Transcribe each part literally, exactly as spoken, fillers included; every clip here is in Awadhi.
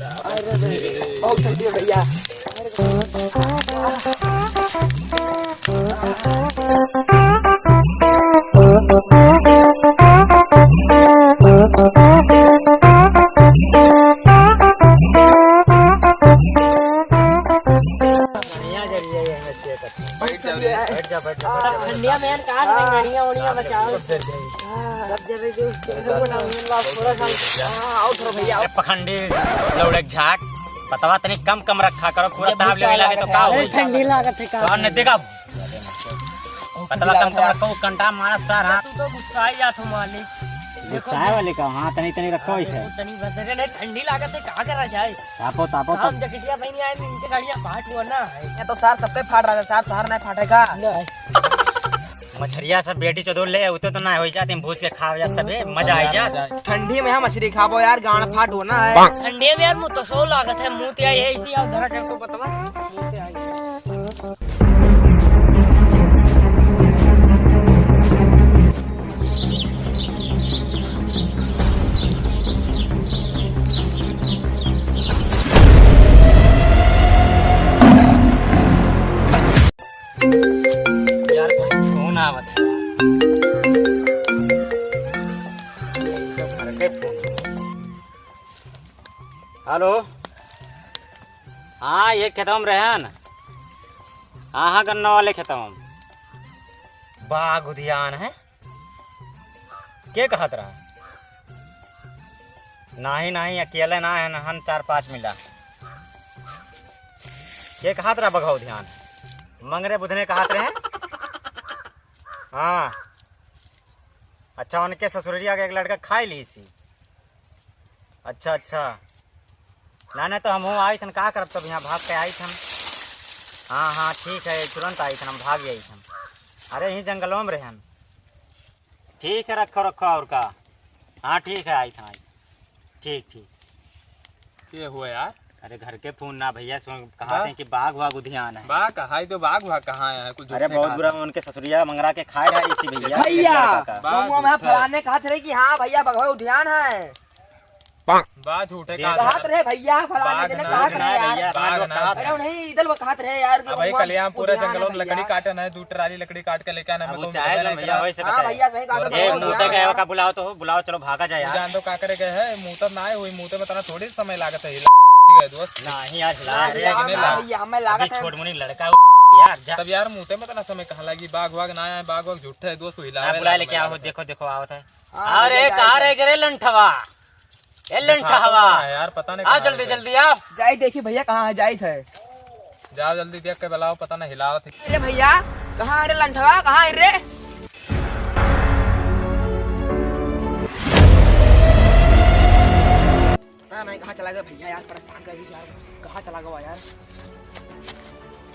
अरे रे, बहुत ठंडी है भैया। बढ़िया जरिया ये है, चेक है। बैठ जा, बैठ जा, बैठ जा, बैठ जा। ठंडिया में यार, कहाँ से बढ़िया, बढ़िया बचाओ। सब जगह जो, थोड़ा सा। हाँ, आओ थोड़ा भैया, आओ। ए, पखंडी, लौड़े झाट, पतवा तनी कम कम रखा करो, पूरा ये ताप भूख लेने लागे तो लागत है। का अरे, होई? ठंडी लागत है का? तो हमने देखा, पतवा कम कम रखो, कंटा मारा सारा। तू तो गुस्सा ही जात हो मालिक। गुस्सा है वाले का, हाँ, तनी तनी रखो इसे। तनी बस, अरे, नहीं, ठंडी लागत है, का करा जाए? तापो, तापो, हम तापो। जैकेटिया पहनी आए, इनके गाड़ियाँ फाट हुआ ना है। ये तो सार सबके फाट रहा है, सार तोहार नहीं फाटेगा। नहीं। मछरिया सब बेटी चोदो ले, उते तो ना होई जात, हम भूज के खावे जा सबे, मजा आई जा। ठंडी में हम मछली खाबो यार, गांड फाट होना है। ठंडी में यार मुँह तो सो लागत है, मुँह ते आई है, इसी यार धरा कर तो बतवा। मुँह ते आई। यार, फोन आवत है। ये तो घर के फोन। हेलो, हाँ, ये खेतवा में रहन। हाँ, हाँ, गन्ना वाले खेतवा में। बाग उधियान है। के कहत रहा? नाही, नाही, अकेले ना है, हम चार पाँच मिला। के कहत रहा बघौ ध्यान? मंगरे बुधने कहत रहे? हाँ। अच्छा, उनके ससुररिया के एक लड़का खाई ली सी। अच्छा, अच्छा। ना, ना, तो हमहूँ आइत हन, का करब, तब यहाँ भाग के आइत हन। हाँ, हाँ, ठीक है, तुरंत आइत हन, हम भाग आइत हन। अरे, यहीं जंगलवा में रहन। ठीक है, रखो, रखो, और का? हाँ, ठीक है, आइत हन, आइत। ठीक, ठीक। के हुआ यार? अरे, घर के फोन ना भैया, सुन, कहा बा? थे कि बाघ वाघ उधियान है। बा, कहा ही तो बाघ वाघ कहाँ है? कुछ अरे, झूठे बहुत कहा बुरा था। उनके ससुरिया मंगरा के खाए रहा इसी भैया। भैया, का? बा, महुआ में झूठे। फलाने कहत रहे कि हाँ भैया, बघवा उधियान है। बा झूठे देख। कहा कहत रहे भैया, फलाने बाघ जने ना, कहत रहे यार। भैया, बाघ बाघ ना। कहत अरे रहे। नहीं, इधर वो कहत रहे यार कि अब भाई महुआ कल यहाँ पूरा उद्यान है जंगलों में लकड़ी भैया। काटे ना, दू ट्राली लकड़ी काट के लेके आना, अब मैं वो तो चाहे मेरे जन भैया, वही से हाँ कहत भैया, है। सही कहत और है, देख, बहुत मुँह तक बुरा है। का बुलाओ तो, बुलाओ, चलो भागा जाए तू यार। जान दो का करे गए है, मुँह तक ना आए हुई, मुँह तक में तना थोड़ी समय लागत है, हिला गए दोस्त। नहीं यार, हिला अरे रहे हैं कि यार, नहीं ला? भैया, हमें लागत अभी है। छोट मुनी लड़का है यार, जा। तब यार, मुँह तक में तना समय कहाँ लागी, बाघ वाघ ना आए, बाघ वाघ झूठे है दोस्त, हिला हाँ, रहे बुला लागे लेके आओ, यार। देखो, देखो, आवत है। हाँ, अरे, भैया, कहाँ जाओ। रह गए रे लंठवा? ए लंठवा। दिखावा कहाँ है यार, पता नहीं आ कहाँ जल्दी, है। जल्दी आ। जाई देखी भैया कहाँ है, जाई थे। जाओ जल्दी देख के बुलाओ, पता नहीं हिलावत है। अरे भैया, कहाँ है रे लंठवा, कहाँ है रे? पता नहीं कहाँ चला गया भैया यार, परेशान कर दी यार, कहाँ चला गया यार?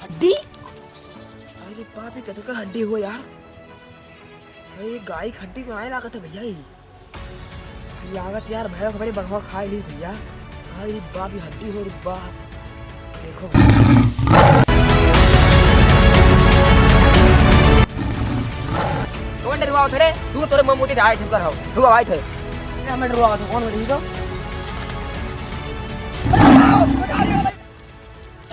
हड्डी? अरे बाप रे, कतका हड्डी हुआ यार? अरे गाय की हड्डी बनाए लागत है भैया ये। लागत यार भैया, बड़े बघवा खाए ली भैया। अरे बाप, ये हड्डी हो रे बाप। देखो। कौन डरवाओ थे रे? तू तोरे मुंह मुती आए थे, कर हो। तू आए थे। अरे हमें डरवाओ थे, कौन बैठी तो?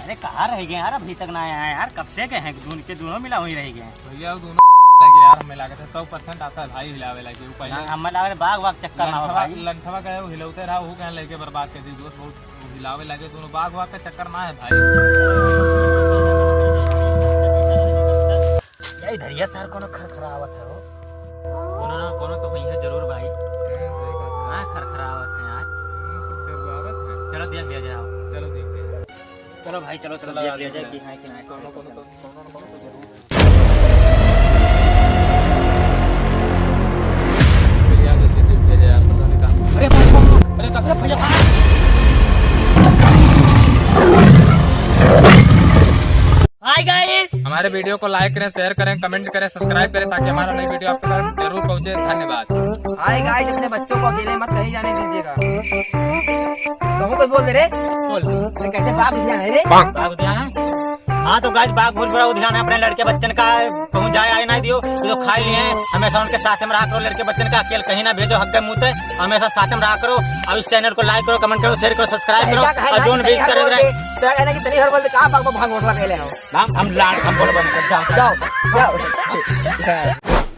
अरे कहाँ रह गए यार, अभी तक ना आया है यार, कब से गए हैं, दोनों के दोनों मिला वहीं रह गए हैं। भैया वो दोनों लगे यार, हमें लागत है सौ परसेंट आता है भाई हिलावे लगे, वो पहले ना, हमें लागत है बाघ वाघ चक्कर ना हो लंठवा, भाई। लंठवा गए वो हिलौते रहा, वो कहाँ लेके बर्बाद कर दी दोस्त, बहुत हिलावे लगे दोनों, बाघ वाघ का चक्कर ना है भाई। क्या इधर ये सर कोनो खरखरावत है हो? कोनो ना कोनो तो होई है जरूर भाई। हाँ, सही बात है। हाँ, खरखरावत है यार। हम्म, कुछ डरवावत है। चलो देख लिया जाए। चलो देख लिया जाए। चलो भाई, चलो, चलो, चलो, देख लिया जाए कि हाँ कि ना। कोनो, कोनो तो, कोनो ना कोनो तो जरूर। चलिए, आप जैसे देख लिया जाए यार, पता नहीं कहाँ। अरे बाप रे, अरे बाप रे, भैया। Hi guys। हमारे video को like करें, share करें, comment करें, subscribe करें, ताकि हमारा नई video आप तक जरूर पहुंचे। धन्यवाद। Hi guys, अपने बच्चों को अकेले मत कहीं जाने दीजिएगा। कहूँ कुछ बोल दे रे। बोल। अरे कहते बाप ध्यान है रे। बाप ध्यान है। हाँ, तो guys, बाग भूल बुरा ध्यान है अपने लड़के बच्चन का, कहूँ जाए आए ना दियो, तो खाई लिए हैं, हमेशा उनके साथ में रहा करो, लड़के बच्चन का अकेले कहीं ना भेजो, हक गए मुँह ते, हमेशा साथ में रहा करो। और इस channel को like करो, comment करो, share करो, subscribe करो, ऐसा है और ना जोन कि भी तनी हर करे बोल रहे दे, तो कहना कि तनी हर बोल दे, कहाँ बाग में भांग घोसला पहले हो? हम, हम लाड़, हम बोल बंद कर, जाओ। जाओ, जाओ।